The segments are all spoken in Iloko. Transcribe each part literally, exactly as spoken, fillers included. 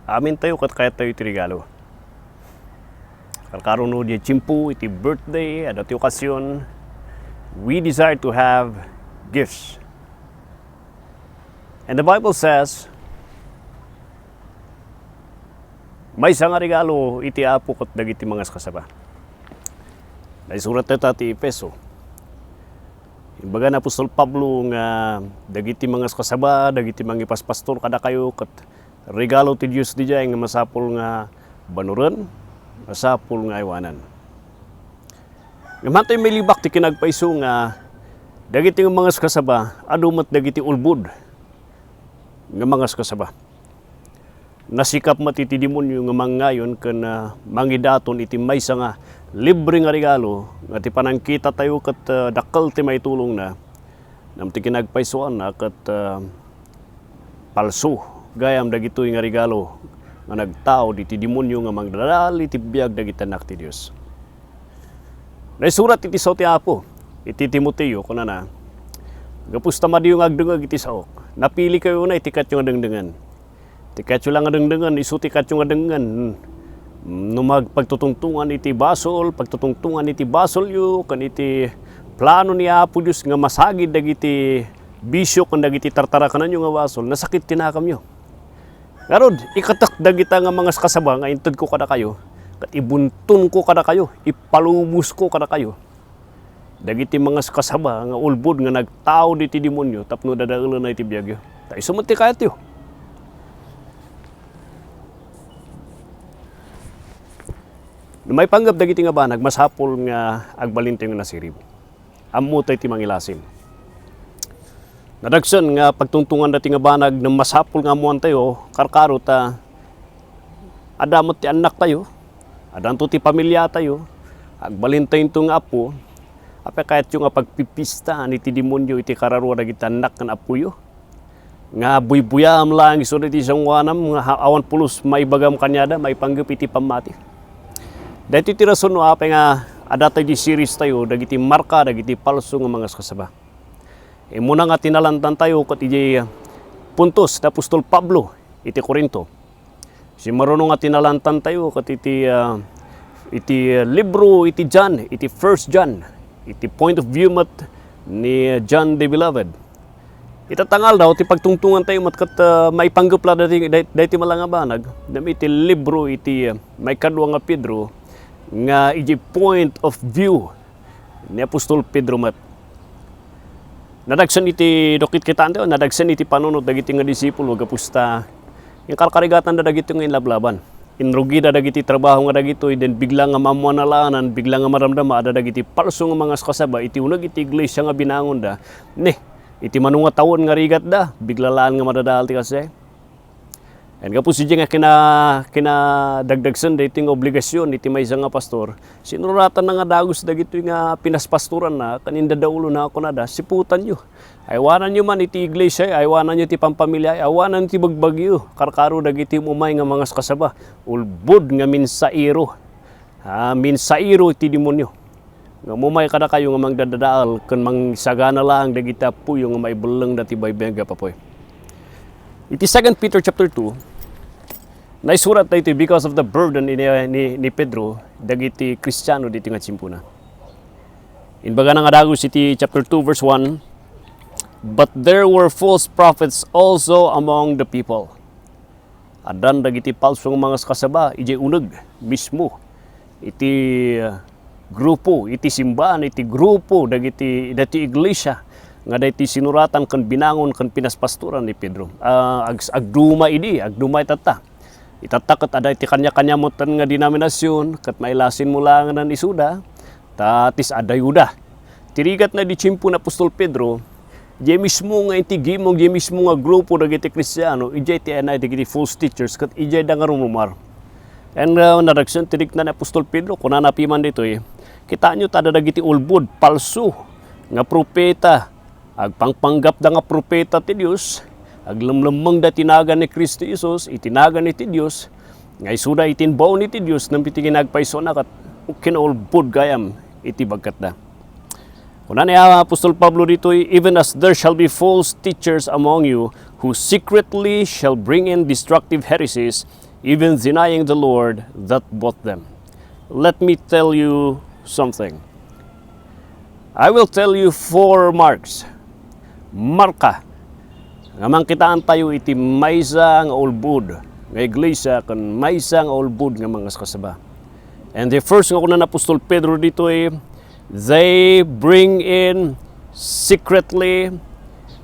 Amintayo ket kayattayo ti regalo. Karkaro no diay tiempo, iti birthday, adda ti okasion, we desire to have gifts. And the Bible says, maysa nga regalo iti Apo ket dagiti mangaskasaba. Naisurat dayta ti Efeso. Imbaga ni apostol Pablo nga dagiti mangaskasaba, dagiti mangipaspastor kadakayo, ket regalo ti Dios diay nga masapul nga banuren, masapul nga aywanan. Ngem hantay mailibak ti kinagpayso nga dagiti nga mangaskasaba, adu met dagiti ulbod nga mangaskasaba. Nasikap met iti demonio nga mangngayon ken, ah, mangidaton iti maysa nga libre nga regalo nga ti panangkitatayo ket, ah, dakkel ti maitulongna. Ngem ti kinagpaysoanna ket, ah, palso gayam dagitoy nga regalo nga nagtaud iti demonio nga mangdadaal iti biag dagiti annak ti Dios. Naisurat iti sao ti Apo iti Timoteo, kunana, gapusta madiyo nga agdengngeg iti saok, napilikayo unay ti kayatyo nga dengdengen. Ti kayatyo la nga dengdengen, isu ti kayatyo nga dengdengen. No mag-, pagtutungtungan iti basol, pagtutungtungan iti basolyo, ken iti plano ni Apo Dios nga masagid dagiti bisio ken dagiti tartarakenanyo nga basol, nasakit ti nakamyo. Ngarud, ikatek dagita nga mangaskasaba nga intedko kadakayo, ket ibuntonko kadakayo, ipalubosko kadakayo dagiti mangaskasaba nga ulbod nga nagtaud iti demonio tapno dadaelena iti biagyo. Ta isu met ti kayatyo. No maipanggep dagiti nga banag, masapul nga agbalintayo nga nasirib. Ammotay ti mangilasin. Nadagsen nga pagtungtunganda ti nga banag, ngem masapul nga ammoantayo, karkaro, ta adda met ti annaktayo, addanto ti pamiliatayo, agbalintayonto nga Apo. Apay kayatyo nga pagpipistaan iti demonio iti kararua dagiti annak ken appoyo? Nga buybuyaam laeng isu dagiti sangoanam nga ha-, awan pulos maibagam kaniada maipanggep iti pammati. Daytoy ti rason no apay nga adda tay di series tayo dagiti marka dagiti palso nga mangaskasaba. Immuna nga tinalantantayo ket idiay puntos ni apostol Pablo iti Corinto. Simmaruno nga tinalantantayo ket iti, ah, iti libro iti John, iti First John, iti point of view met ni John the Beloved. Ita tangal daw ti pagtungtungantayo met ket, ah, maipanggep la daytoy, day-, daytoy malanga banag, ngem iti libro iti, ah, maikadua nga Pedro nga iti point of view ni apostol Pedro met. Nadagsen iti, no kitkitaentayo, nadagsen iti panunot dagiti nga disipulo gapu ta inkarkarigatanda dagitoy nga inlablaban. Inrugida dagiti trabaho nga dagitoy, then bigla nga maammoan a laanan, bigla nga madamdama, adda dagiti palso nga mangaskasaba iti uneg iti iglesia nga binangonda. Ne, iti mano nga tawen nga rigatda, bigla laeng nga madadaal ti kasdiay. And gapu sidi nga kina-, kinadagdagsen daytoy nga obligasion iti maysa nga pastor, sinuratanna nga dagus dagitoy nga pinaspastoranna ken indadaulona, kunada, siputanyo. Aywananyo man iti iglesia, aywananyo ti pampamilia, aywananyo ti bagbagyo, karkaro dagiti umay nga mangaskasaba, ulbod nga mensaero. Ah, mensaero iti demonio. Nga umay kadakayo nga mangdadadaal ken mangsagana laeng dagiti appoyo nga maibellengda ti baybay nga gapu. Iti Second Peter chapter two, naisurat daytoy because of the burden ni, ni, ni Pedro dagiti Kristiano ditoy nga tiempona. Imbagana nga dagus iti chapter two, verse one, "But there were false prophets also among the people." Addan dagiti palso nga mangaskasaba idiay uneg mismo iti, uh, grupo, iti simbaan, iti grupo dagiti, dagiti iglesia nga daytoy sinuratan ken binangon ken pinaspastoran ni Pedro. Ah, ag-, agduma idi, agduma itatta. Itatta ket adda iti kaniakaniayo metten nga denominasion, ket mailasin mo laengen isuda, ta ti saanda Juda. Ti rigatna idi tiempo ni apostol Pedro, diay mismo nga intigimong, diay mismo nga grupo dagiti Kristiano, idiay ti anay dagiti false teachers, ket idiay da nga rumrumar. And, uh, nadagsen ti rikna ni apostol Pedro, kunana piman ditoy, kitaenyo ta adda dagiti ulbod, palso, nga propeta, agpangpanggapda nga propeta ti Dios, aglemlemmengda iti nagan ni Cristo Jesus, iti nagan iti Dios, nga isuda iti imbaon iti Dios, ngem iti kinagpaysoanna ket kinaulbod gayam iti bagkatda. Kuna ni apostol Pablo ditoy, "Even as there shall be false teachers among you, who secretly shall bring in destructive heresies, even denying the Lord that bought them. Let me tell you something. I will tell you four marks. Marka nga mangkitaantayo iti maysa nga ulbod nga iglesia ken maysa nga ulbod nga mangaskasaba. And the first nga kuna ni apostol Pedro ditoy, they bring in secretly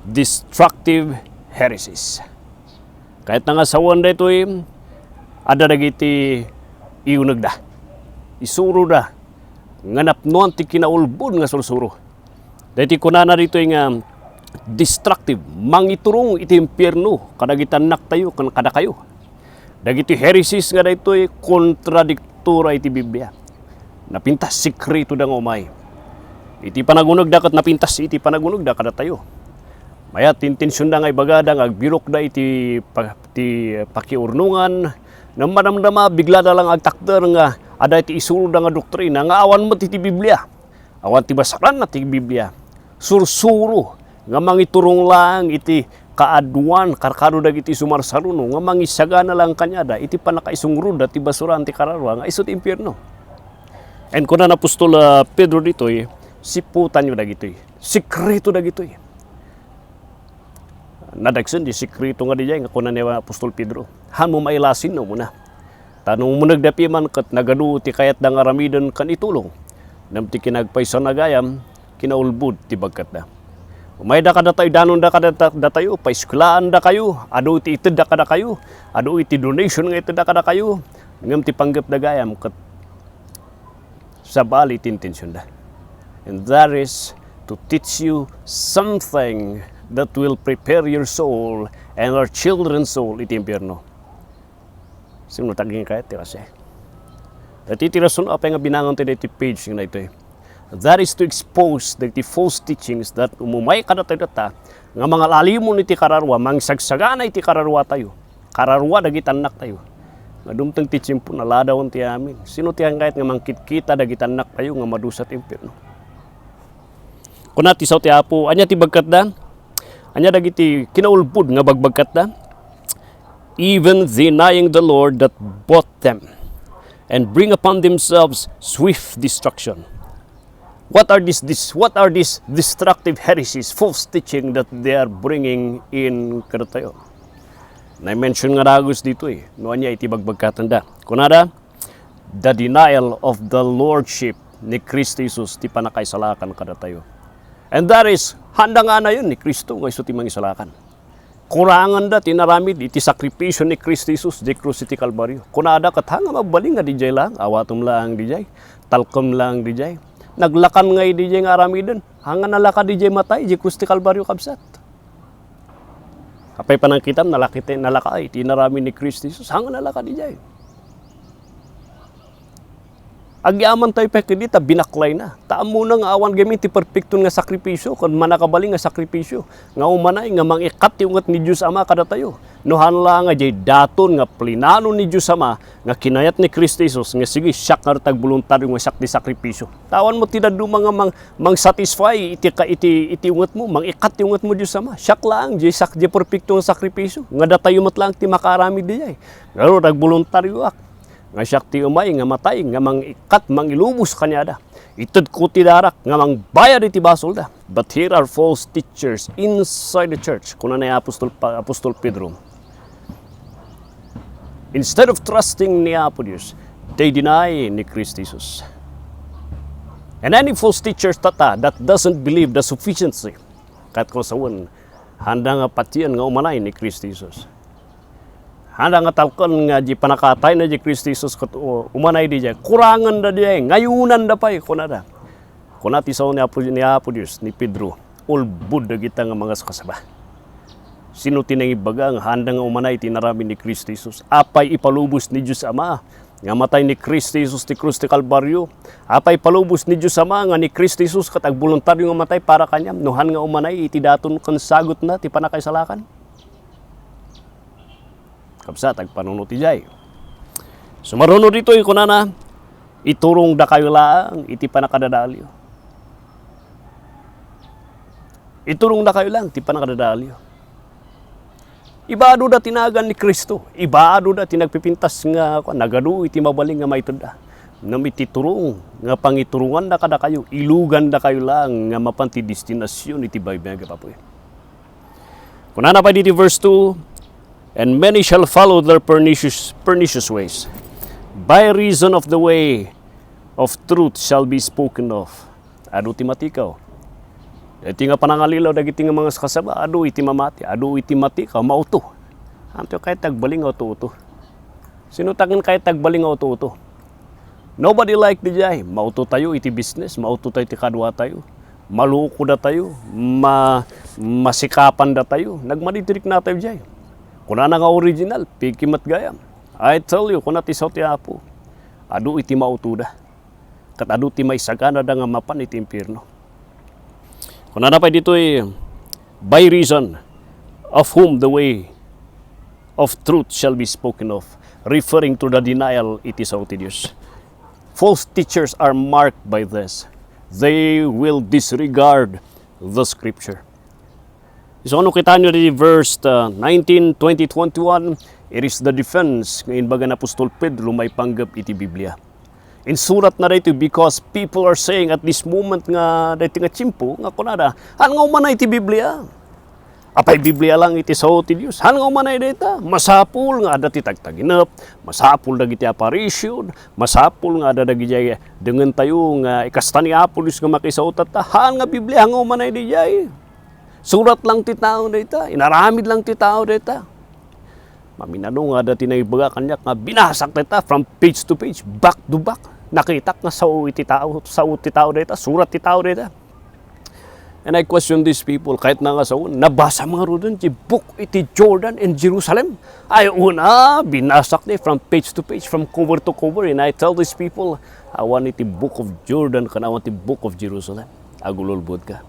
destructive heresies. Kayatna nga sawen daytoy, adda dagiti iunegda, isuroda nga napnoan ti kinaulbod nga sursuro. Daytoy kunana ditoy nga destructive, mangiturong iti impierno kadagiti annaktayo ken kadakayo. Dagiti heresies nga daytoy kontradiktora iti Biblia. Napintas, sekreto da nga umay. Iti panagunegda ket napintas iti panagunegda kadatayo. Mayat ti intensionda nga ibagada nga agbirokda iti pa-, ti pakiurnongan. Ngem madamdama, biglada lang agtakder nga adda iti isuroda nga doktrina nga awan met iti Biblia. Awan ti basaranna ti Biblia. Sursuro nga mangiturong laeng iti kaaduan karkado dagiti sumarsaruno nga mangisagana laeng kaniada iti pannakaisungrod ti basuraan ti kararua nga isu ti impierno. And kuna ni apostol, ah, Pedro ditoy, siputanyo dagitoy. Sekreto dagitoy. Nadagsen di sekreto nga dijay nga kuna ni apostol Pedro. Hanmo mailasin no umuna. Ta no umunegda piman ket nagadu ti kayatda nga aramiden ken itulong. Ngem ti kinagpaysana gayam, kinaulbod ti bagkatda. Umayda kadatayo, danonda kadata-, datayo, paeskuelaandakayo, adu ti itedda kadakayo, adu iti donation nga itedda kadakayo, ngem ti panggepda gayam ket sabali ti intensionda. And that is to teach you something that will prepare your soul and our children's soul iti impierno. Sino taginkayat ti kasi? Dati ti rason apay nga binangon ti daytoy page nga daytoy. That is to expose dagiti false teachings that umumay kadatayo data nga mangalalimon iti kararua, mangsagsagana iti kararua tayo. Kararua dagiti annak tayo. Nga dumteng ti tiempo, naladawan ti amin. Sino ti angkayat nga mangkitkita dagiti annak tayo nga madusa ti impierno? Kuna ti sao ti Apo, ania ti bagkatda? Ania dagiti kinaulbod nga bagbagkatda? Even denying the Lord that bought them, and bring upon themselves swift destruction. What are these, this, what are these destructive heresies, false teaching that they are bringing in kadatayo? Na-mention nga dagus ditoy, no ania iti bagbagkatanda. Kunada, the denial of the lordship ni Cristo Jesus ti panakaisalakan kadatayo. And that is, handa nga anayon ni Cristo nga isu ti mangisalakan. Kuranganda ti inaramid iti sakripisio ni Cristo Jesus di krus iti Kalbario. Kunada ket, "Haan nga mabalin nga dijay laeng, awatem laeng dijay, talkem laeng dijay. Naglakan nga dijay nga aramiden. Haan nga nalaka dijay matay di krus ti Kalbario, kabsat." Apay panangkitam, nalaki ti, nalaka iti inaramid ni Cristo Jesus. Haan nga nalaka dijay. Agyamankami pay ketdi ta binaklayna. Ta ammona nga awan gamin ti perpekton nga sakripisio ken mannakabalin nga sakripisio nga umanay nga mangikkat ti unget ni Dios Ama kadatayo. No haan la nga diay daton nga plinano ni Dios Ama nga kinayat ni Cristo Jesus nga, "Sige, siak ngarud ti agboluntario nga siak ti sakripisio." Ta awan met ti dadduma nga mang-, mang-satisfy iti ka-, iti, iti ungetmo, mangikkat ti ungetmo Dios Ama. Siak laeng diay sak-, diay perpekto nga sakripisio nga datayo met laeng ti makaaramid diay. Ngarud, agboluntarioak nga siak ti umay nga matay nga mangikkat, mangilubos kaniada. Itedko ti darak nga mangbayad iti basolda. But here are false teachers inside the church, kuna ni Apostol Pa-, Apostol Pedro. Instead of trusting ni Apo Dios, they deny ni Cristo Jesus. And any false teachers tata that doesn't believe the sufficiency, ket kung sawen, handa nga patien nga umanay ni Cristo Jesus. Handa nga talken nga di panakatayna di Cristo Jesus ket u-, umanay di diay. Kurangenda diay, ngayunanda pay, kunada. Kuna ti sao ni Apo, ni Apo Dios, ni Pedro, ulbod dagita nga mangaskasaba. Sino ti nangibaga nga handa nga umanay ti inaramid ni Cristo Jesus? Apay ipalubos ni Dios Ama nga matay ni Cristo Jesus ti krus ti Kalbario? Apay ipalubos ni Dios Ama nga ni Cristo Jesus ket agboluntario nga matay para kaniam? No haan nga umanay iti daton ken sagutna ti panakaisalakan? Kabsat, agpanunot idiay. Sumaruno ditoy, kunana, "Iturongdakayo laeng iti pannakadadaelyo." Iturongdakayo laeng ti pannakadadaelyo. Ibadoda ti nagan ni Cristo. Ibadoda ti nagpipintas nga, kuan, nagadu iti mabalin nga maitedda. Ngem iti turong nga pangituronganda kadakayo, ilugandakayo laeng nga mapan ti destinasion iti baybay nga aggapu. Kunana pay diti verse two, "And many shall follow their pernicious, pernicious ways. By reason of the way of truth shall be spoken of." Adu ti matikaw. Dagiti nga panangalilaw dagiti nga mga kasaba, adu iti mamati, adu iti matikaw, mauto. Anto kayat ti agbalin nga uto-uto? Sino taken kayat ti agbalin nga uto-uto? Nobody like di jay. Mauto tayo iti business, mauto tayo iti kadua tayo. Malukoda tayo, ma-, masikapanda tayo. Nagmadidirik na tayo jay. Kunana nga original, piki met gayam. I tell you, kuna ti sao ti Apo, adu iti mautoda. Ket adu ti maisaganada nga mapan iti impierno. Kunana pay ditoy, "By reason of whom the way of truth shall be spoken of," referring to the denial iti sao ti Dios. False teachers are marked by this. They will disregard the scripture. So, no kitaenyo ditoy verse, uh, nineteen, twenty, twenty-one, it is the defense nga imbaga ni apostol Pedro maipanggep iti Biblia. Insuratna daytoy because people are saying at this moment nga daytoy nga tiempo nga kunada, "Haan nga umanay ti Biblia? Apay Biblia lang iti sao ti Dios? Haan nga umanay dayta? Masapul nga adda ti tagtaginep, masapul dagiti apparition, masapul nga adda dagiti dengngentayo nga ikasta ni Apo Dios nga makisao tatta. Haan nga Biblia, haan nga umanay dayjay." Surat lang ti tao dayta, inaramid lang ti tao dayta. Maminano nga adda ti naibaga kaniak nga binasak dayta from page to page, back to back. Nakitak nga sao iti tao, sao ti tao dayta, surat ti tao dayta. And I question these people, kayatna nga sao, nabasa man ngaruden ti book iti Jordan and Jerusalem? Ay, una, binasak ni from page to page, from cover to cover. And I tell these people, "Awan iti book of Jordan, ken awan ti book of Jerusalem." Agululbod ka.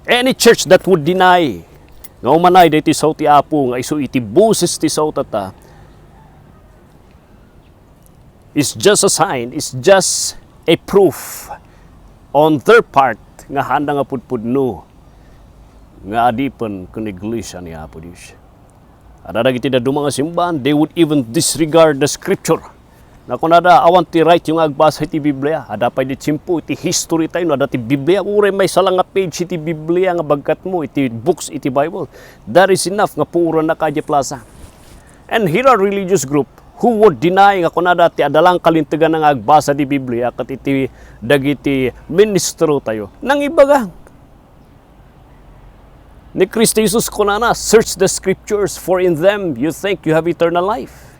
Any church that would deny nga umanay daytoy sao ti Apo nga isu iti boses ti sao tatta is just a sign, is just a proof on their part nga haanda nga pudpudno nga adipen ken iglesia ni Apo Dios. Adda dagiti dadduma nga simbahan, they would even disregard the scripture. Nakunada, "Awan ti right-yo nga agbasa iti Biblia." Adda pay di tiempo iti history tayo, no adda ti Biblia, uray maysa lang nga page iti Biblia nga bagkatmo, iti books, iti Bible. That is enough nga puorannaka idiay plaza. And here are religious group who would deny nga kunada ti adda lang kalinteganna nga agbasa ti Biblia ket iti dagiti ministro tayo. Nangibaga. Ni Cristo Jesus kunana, "Search the scriptures, for in them you think you have eternal life."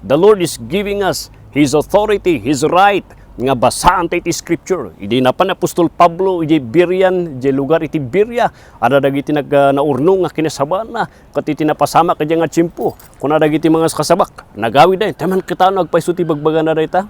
The Lord is giving us His authority, His right, nga basaan tayo ti scripture. Idi napan ni apostol Pablo, idiay Berean, idiay lugar iti Berea, adda dagiti nag-, ah, naurnong nga kinasabaanna, ket iti napasamak idiay nga tiempo, kuna dagiti mga kasabak, nagawid dayta, "Ti man kitano agpayso ti bagbagana dayta?"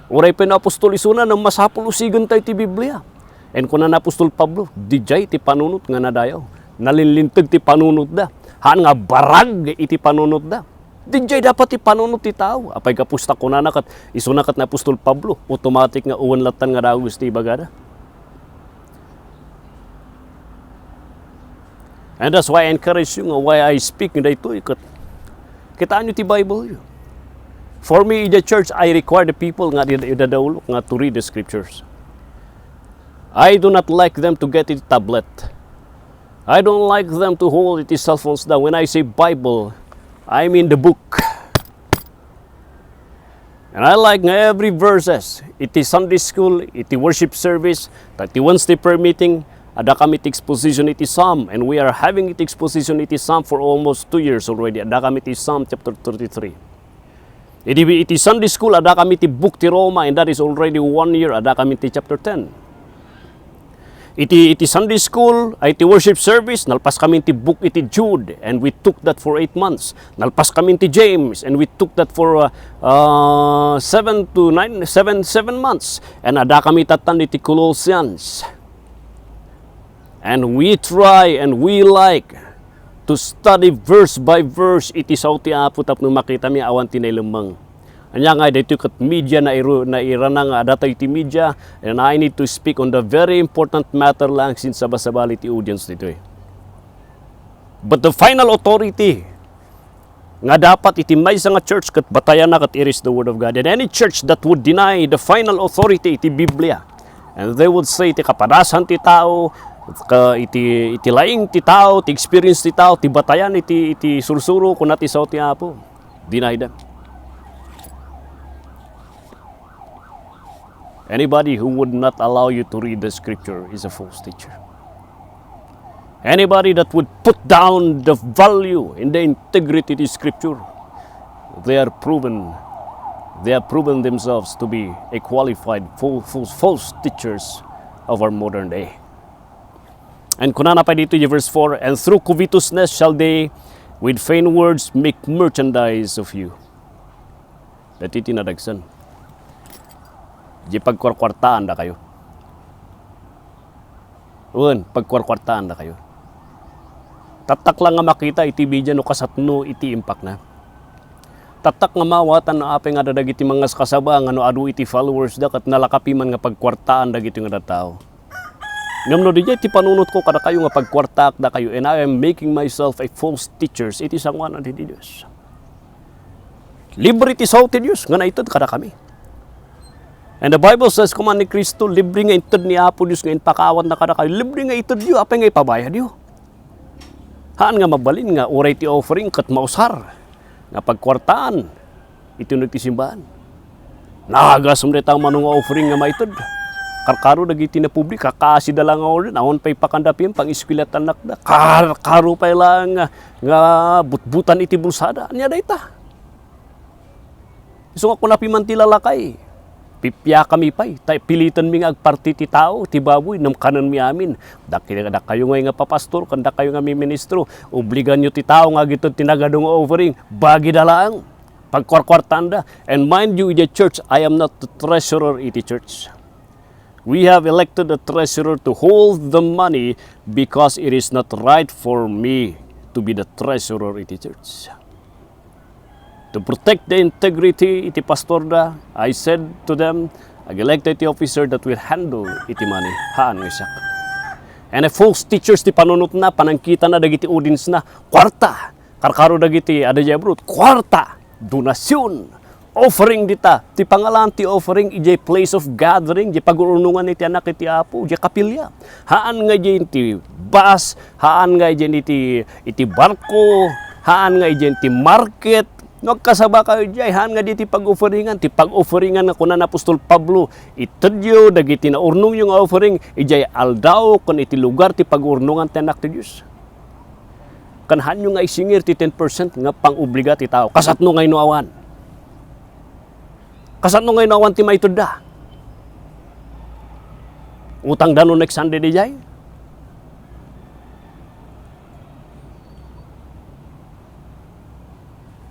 Uray pay no apostol isuna, no masapul usigen tayo ti Biblia. And kuna ni apostol Pablo, "Didiay ti panunot nga nadayaw. Nalinlinteg ti panunotda. Haan nga barag iti panunotda." Didiay dapat ti panunot ti tao. Apay gapu ta kunana ket isuna ket ni apostol Pablo, automatic nga uwan lattan nga dagus ti ibagada. And that's why I encourage you nga why I speak nga daytoy ket kitaenyo ti Bible. For me, in the church, I require the people nga ida-, idadaulok nga to read the scriptures. I do not like them to get a tablet. I don't like them to hold it cell phones down. When I say Bible, I mean the book. And I like nga every verses, iti Sunday school, iti worship service, iti Wednesday prayer meeting, adda kami iti exposition iti Psalm, and we are having iti exposition iti Psalm for almost two years already. Adda kami iti Psalm chapter thirty-three. Iti, iti Sunday school, adda kami iti book ti Roma, and that is already one year, adda kami iti chapter ten. Iti, iti Sunday school, ay iti worship service, nalpas kami iti book iti Jude, and we took that for eight months. Nalpas kami iti James, and we took that for, uh, uh, seven to nine, seven, seven months. And adda kami tattan iti Colossians. And we try and we like to study verse by verse iti sao ti Apo tapno makitami awan ti nailemmeng. Ania nga, daytoy ket media, nairu-, nairana nga adda tayo iti media, and I need to speak on the very important matter lang since sabasabali ti audience ditoy. But the final authority nga dapat iti maysa nga church ket batayanna ket it is the Word of God. And any church that would deny the final authority iti Biblia, and they would say, iti kapadasan ti tao, ka, iti, iti laing ti tao, ti experience ti tao, ti batayan iti, iti sursuro, kuna ti sao ti Apo, deny them. Anybody who would not allow you to read the scripture is a false teacher. Anybody that would put down the value in the integrity of the scripture, they are proven, they have proven themselves to be a qualified fal-, fal-, false teachers of our modern day. And kunana pay dito, verse four, "And through covetousness shall they with vain words make merchandise of you." Dati ti nadagsen. Di pagkuarkuartaan dakayo. Wen, pagkuarkuartaan dakayo. Tattak lang nga makita iti media no kasatno iti impakna. Tattak nga maawatan no apay nga dagiti mangaskasaba nga no adu iti followers da ket nalakapi man nga pagkuartaan dagiti nga tattao. Ngem no didiay ti panunotko kadakayo nga pagkuartaak dakayo, and I am making myself a false teachers, iti sangoanan ti Dios. Libre ti sao ti Dios nga naited kadakami. And the Bible says, kuman ni Cristo, libre nga inted ni Apo Dios nga impakaawatna kadakayo. Libre nga itedyo, apay nga ipabayadyo? Haan nga mabalin nga uray ti offering ket mausar nga pagkuartaan iti uneg ti simbahan. Nagasem dayta mano nga offering nga maited. Karkaro dagiti napublik, kakasida lang nga order, awan pay pakanda pin, pang-eskwela ti annakda. Karkaro pay lang nga, nga butbutan iti bulsada. Ania dayta? Isu nga kuna piman ti lalakay, pipiakami pay, ta pilitenmi nga agparti ti tao, ti baboy, ngem kanenmi amin. Daki-, dakayo ngay nga papastor, ken dakayo nga miministro, obliganyo ti tao nga agited ti nagadu nga offering, bagida laeng, pagkuarkuartaanda. And mind you, iti church, I am not the treasurer iti church. We have elected a treasurer to hold the money because it is not right for me to be the treasurer iti church. To protect the integrity iti pastorda, I said to them, "Ag-elect iti officer that will handle iti money." Haan nga siak. And a false teachers ti panunotna, panangkitana dagiti audience-na, kuarta. Karkaro dagiti adda diay abroad, kuarta, donasyon, offering dita. Ti pangalan ti offering idiay place of gathering, idiay pagurnongan iti anak iti Apo, idiay kapilya. Haan nga idiay iti bus, haan nga idiay iti, iti barko, haan nga idiay iti market. No agkasaba kayo idiay, haan nga di ti pag-offeringan, ti pag-offeringan nga kuna ni Apostol Pablo, itedyo dagiti naurnongyo nga offering idiay aldaw ken iti lugar ti pagurnongan ti Anak ti Dios. Ken haanyo nga isingir ti ten percent nga pang-obliga ti tao. Kasatno ngay no awan? Kasatno ngay no awan ti maitedda? Utangda no next Sunday diay?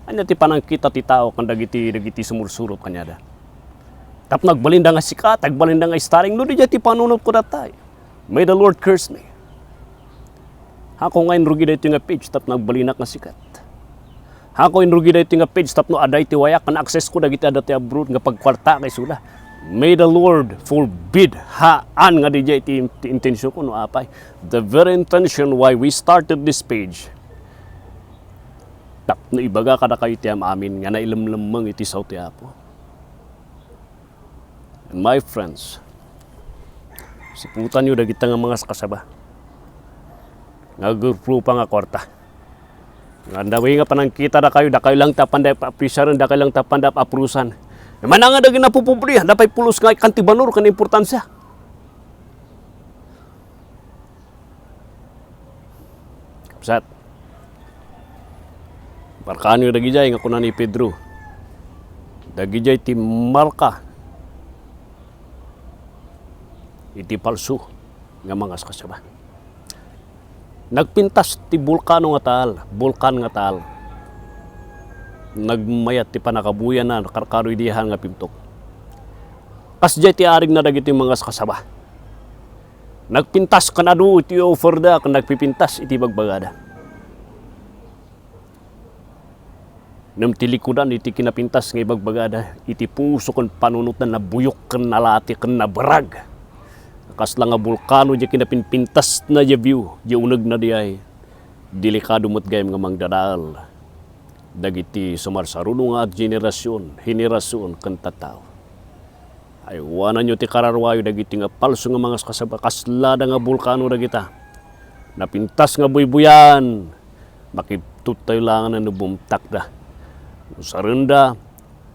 Ania ti panangkita ti tao ken dagiti, dagiti sumursurot kaniada? Tapno agbalinda nga sikat, agbalinda nga starring, no diay ti panunotko datay. May the Lord curse me. Haanko nga inrugi daytoy nga page tapno agbalinak nga sikat. Haanko inrugi daytoy nga page tapno adda iti wayak ken access ko dagiti adda ti abroad nga pagkuarta kay sula. May the Lord forbid, haan nga diay ti, ti intention ko no apay. The very intention why we started this page. Tapno ibaga kadakayo ti am-amin nga nailemlemmeng iti sao ti Apo. And my friends, siputanyo dagita nga mangaskasaba nga agrupo nga kuarta. Nga anda nga panangkita dakayo, dakayo lang tapanda apresaren, dakayo lang tapanda aprusan. Mananga dagiti napupobre, anda pay pulos nga kan ti banor ken importansya. Sat. Markaanyo dagidiay nga kuna ni Pedro. Dagidiay ti marka iti palsu nga mangaskasaba. Nagpintas ti bulkano nga taal, bulkan nga taal. Nagmayat ti pannakabuyanan, karkaro idi haan nga pimtok. Kasdiay ti arigna dagiti mangaskasaba. Nagpintas ken adu iti offerda ken nagpipintas iti bagbagada. Ngem ti likudan iti kinapintas nga ibagbagada, iti puso ken panunotna nabuyok ken nalati ken nabarag. Kasla nga bulkano diay kinapinpintasna diay view, diay unegna diay. Delikado met gayam nga mangdadael dagiti sumarsaruno nga generasyon, henerasion ken tattao. Aywananyo ti kararuayo dagiti nga palso nga mga kasaba-, kaslada nga bulkano dagita. Napintas nga buybuyan, makibtuttayo langen no bumtakda. No sarenda,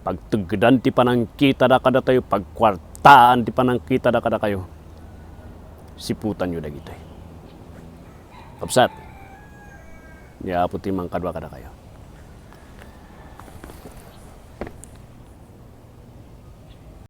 pagteggedan ti panangkitada kadatayo, pagkuartaan ti panangkitada kadakayo. Siputanyo dagitoy. Kabsat, ni Apo ti mangkadua kadakayo.